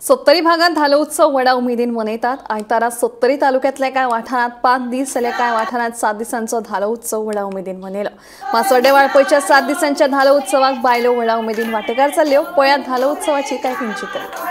सत्तरी भागात धालो उत्सव व्हडा उमेदीन मनयतात। आयतारा सत्तरी तालुक्यातल्या कांय वाठारांत 5 दीस जाल्यार कांय वाठारांत 7 दिसांचो धालो उत्सव व्हडा उमेदीन मनयलो। मासोड्डे वाळपयच्या 7 दिसांच्या धालो उत्सवाक बायलो व्हडा उमेदीन वांटेकार जाल्ल्यो। पळयात धालो उत्सवाची कांय चित्रां।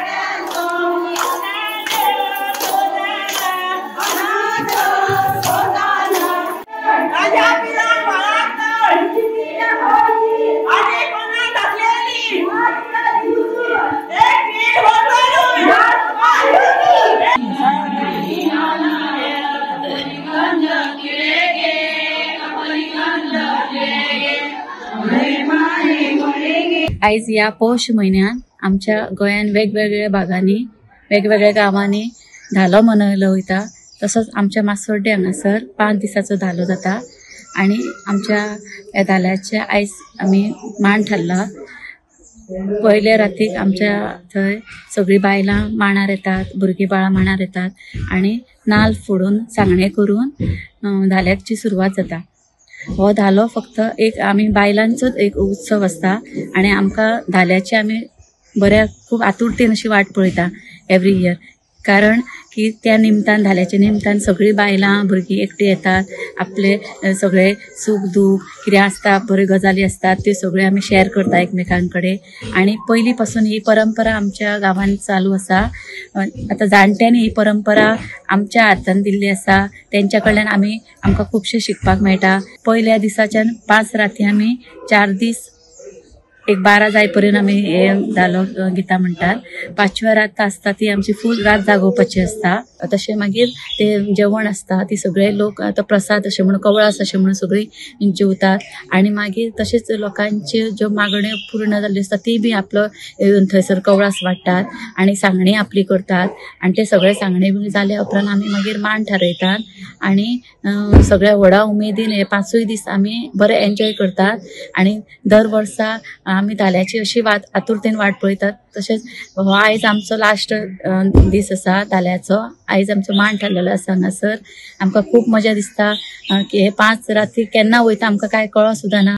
आयज ह्या पौष म्हयन्यान आमच्या गोंयान वेगवेगळ्या भागांनी वेगवेगळ्या गांवांनी धालो मनयलो वयता। तसोच आमच्या मासोड्डे हांगासर 5 दिसाचो धालो जाता आनी आमच्या ह्या धाल्याचे आयज आमी मांड थारला। पयल्या रातीक आमच्या थंय सगळीं बायलां मांडार येतात, भुरगीं बाळां मांडार येतात आनी नाल्ल फोडून सांगणें करून धाल्याची सुरवात जाता। हो धालो फक्त एक आमी बायलांचोच एक उत्सव आसता आनी आमकां धाल्याची आमी बऱ्या खूब आतुरतेन अशी वाट पळयता एवरी इयर, कारण की त्या निमतान धाल्याच्या निमतान सगळीं बायलां भुरगीं एकटी येतात, आपले सगळे सूख दूख कितें आसता बऱ्यो गजाली आसतात त्यो सगळ्यो आमी शेअर करता एकमेकां कडेन। आनी पयलीं पासून ही परंपरा आमच्या गांवांत चालू आसा। आतां जाणट्यांनी ही परंपरा आमच्या हातान दिल्ली आसा, तेंच्या कडल्यान आमी आमकां खुबशें शिकपाक मेळटा। पयल्या दिसाच्यान 5 राती आमी 4 दीस एक 12 जाय पर्यंत आमी हे धालो गितां म्हणटात। 5व्या रात आसता ती आमची फूल रात जागोवपाची आसता। तशें मागीर ते जेवण आसता ती सगळे लोक आतां प्रसाद अशें म्हणून कवळास अशें म्हणून सगळीं जेवतात आनी मागीर तशेंच लोकांच्यो ज्यो मागण्यो पूर्ण जाल्ल्यो आसता ती बी आपलो थंयसर कवळास वाडटात आनी सांगणी आपली करतात आनी ते सगळे सांगणे बी जाल्या उपरांत आमी मागीर मांड थारयतात आनी सगळ्या व्हडा उमेदीन हे 5 दीस आमी बरे एन्जॉय करतात आनी दर वर्सा आमी धाल्याची अशी वाट आतुरतेन वाट पळयतात। तशेंच हो आयज आमचो लास्ट दीस आसा धाल्याचो, आयज आमचो मांड थारलेलो आसा हांगासर। आमकां खूब मजा दिसता की हे 5 राती केन्ना वयता आमकां कांय कळो सुद्दां ना।